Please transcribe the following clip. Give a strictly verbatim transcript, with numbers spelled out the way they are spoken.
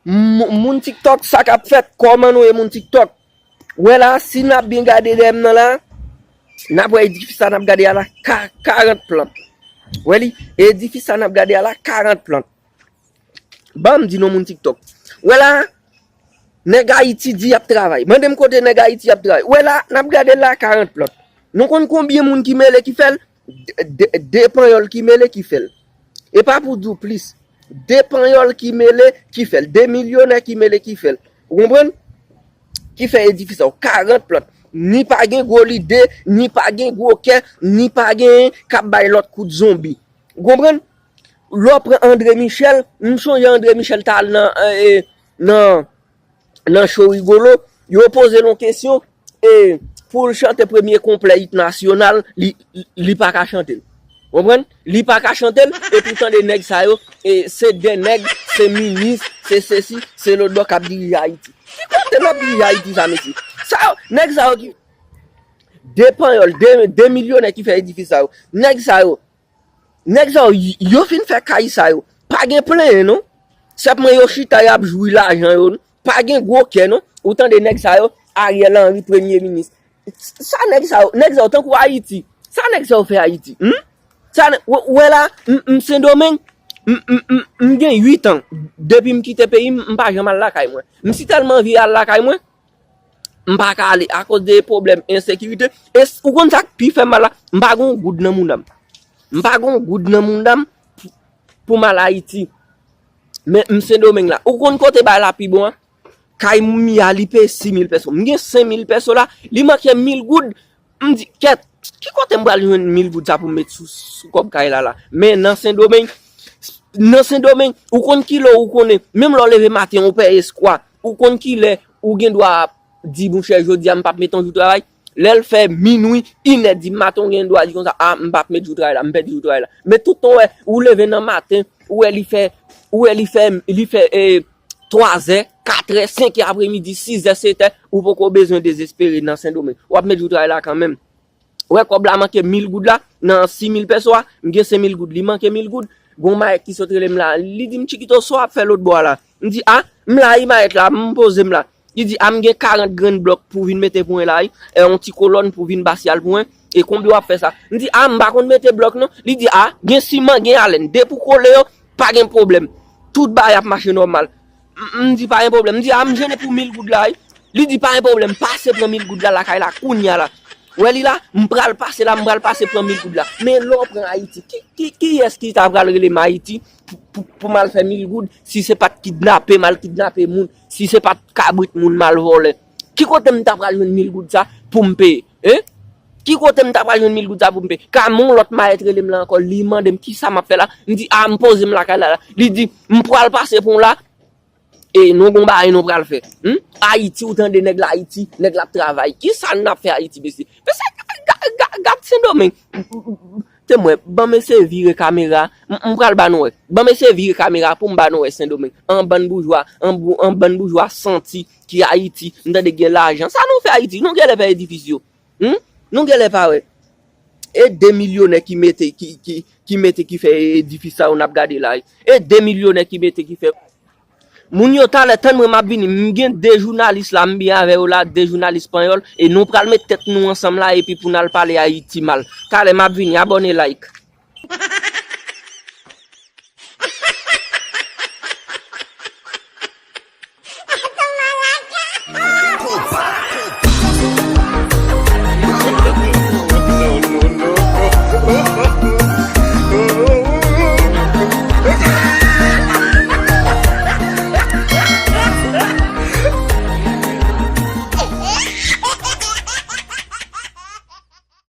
M- Moun TikTok, sa k ap fèt? Kòman nou ye, moun TikTok? Wè la, si n ap byen gade dèyè m nan la, n ap wè edifis sa n ap gade a la, ka- karant plant. Wè li, edifis sa n ap gade a la, karant plant. Ban m di non, moun TikTok. Wè la, nèg Ayiti di y ap travay. Mande m kote nèg Ayiti ap travay. Wè la, n ap gade la, karant plant. Nou konn konbyen moun ki mele ki fè l? De, de, de panyòl ki mele ki fè l. E pa pou di w plis. De panyòl ki mele ki fè l. De milyonè ki mele ki fè l. Ou konprann? Ki fè edifis sa yo. Karant plant. Ni pa gen gwo lide, ni pa gen gwo kè, ni pa gen k ap bay lòt kout zonbi. Ou konprann? Lè w pran André Michel, m sonje André Michel t al nan, eh, nan, nan show Rigolo, yo poze l yon kesyon, e pou l chante premye konplè it nasyonal, li, li pa ka chante l. Konprann? Li pa ka chante l, epi w tande nèg sa yo, e se de nèg, se minis, se sesi, se lòt bò k ap dirije Ayiti. Ki kote n ap dirije Ayiti sa, mesye? Sa yo, nèg sa yo ki, de panyòl, de, de milyonè ki fè edifis sa yo. Nèg sa yo, nèg sa yo, y- yo fin fè kay sa yo. Pa gen plenyen, non. Sèlman yo chita, y ap jwi lajan yo. Pa gen gwo kè, non. Ou tande nèg sa yo, Ariel Henry, premye minis. Sa nèg sa yo, nèg sa yo tankou Ayiti. Sa nèg sa yo fè Ayiti? Hmm? Sa nè- w- wè la, m- m Sendomeng, m- m- m- m gen uit an. Depi m kite peyi m, m pa janm al lakay mwen. M si tèlman anvi al lakay mwen, m pa ka ale akoz de pwoblèm ensekirite. E s- ou konn sa k pi fè m mal la? M pa gen yon goud nan mouda m. M pa gen yon goud nan mouda m pou, pou m al Ayiti. Men m Sendomeng la. Ou konn kote bay la pi bon an? Kay Mia, li peye sis mil peso. M gen senk mil peso la, li manke mil goud. M di, kèt, ki kote m pral jwenn mil goud sa pou m met sou, sou kòb kay la la? Men nan Sendomeng, nan Sendomeng, ou konn kilè ou konnen, menm lè w leve maten, ou pè eskwa, ou konn kilè ou gen dwa di, monchè, jodi a m p ap met yon jou travay. Lè l fè minwi, inè di maten, ou gen dwa di konsa, a, m p ap met jou travay la, m pèdi jou travay la. Men tout tan w wè, ou leve nan maten, ou wè li fè, ou wè li fè, li fè, eh, twa zè, kat è, senk è apremidi, sis è, set è, ou poko bezwen dezespere nan Sendomeng. W ap met jou travay la kanmenm. Ou wè kòb la manke mil goud la, nan sis mil peso a, m gen senk mil goud, li manke mil goud. Gon mayèt ki sot rele m la, li di m, Chikito, sa w ap fè lòt bò a la? M di, a, m la wi mayèt la, m poze m la. Li di, a, m gen karant grenn blòk pou vin mete pou mwen la wi, e yon ti kolòn pou vin basyal pou mwen, e konbyen w ap fè sa? M di, a, m pa konn mete blòk non. Li di, a, gen siman, gen alèn, depi w kole yo, pa gen pwoblèm. Tout bagay ap mache nòmal. M, m di, pa gen pwoblèm. M di, a, m jennen pou mil goud la wi. Li di, pa gen pwoblèm, pase pran mil goud la lakay la kounya la. Wè li la, m pral pase la, m pral pase pran mil goud la. Men lè w pran Ayiti, ki, ki, kiyès ki ta pral rele m Ayiti pou, pou, pou m al fè mil goud, si se pa t kidnape, m al kidnape moun, si se pa t kabrit moun, m al vòlè? Ki kote m ta pral jwenn mil goud sa pou m peye? Hein? Ki kote m ta pral jwenn mil goud sa pou m peye? Ka m yon lòt mayèt rele m la ankò, li mande m kisa m ap fè la. M di, a, m poze m lakay la la. Li di, m pral pase pran w la, e nou gon bagay nou pral fè. Hmm? Ayiti, ou tande nèg la Ayiti, nèg la ap travay. Kisa n ap fè Ayiti, mesye? Mesye, ga- ga- ga- gad Sendomeng. Temwen, ban m eseye vire kamera. M m pral ba nou wè. Ban m eseye vire kamera pou m ba nou wè Sendomeng. An bann boujwa, an bou- an bann boujwa santi ki Ayiti, m tande gen lajan. Sa nou fè Ayiti? Nou genlè fè edifis yo. Hmm? Nou genlè pa wè. E de milyonè ki mete, ki, ki, ki mete, ki fè edifis sa yo n ap gade la. E de milyonè ki mete, ki fè. Moun yo, talè, tann mwen, m ap vini. M gen de jounalis la, m byen avè yo la, de jounalis panyòl, e nou pral met tèt nou ansanm la, epi pou n al pale Ayiti mal. Talè, m ap vini, abòne, like.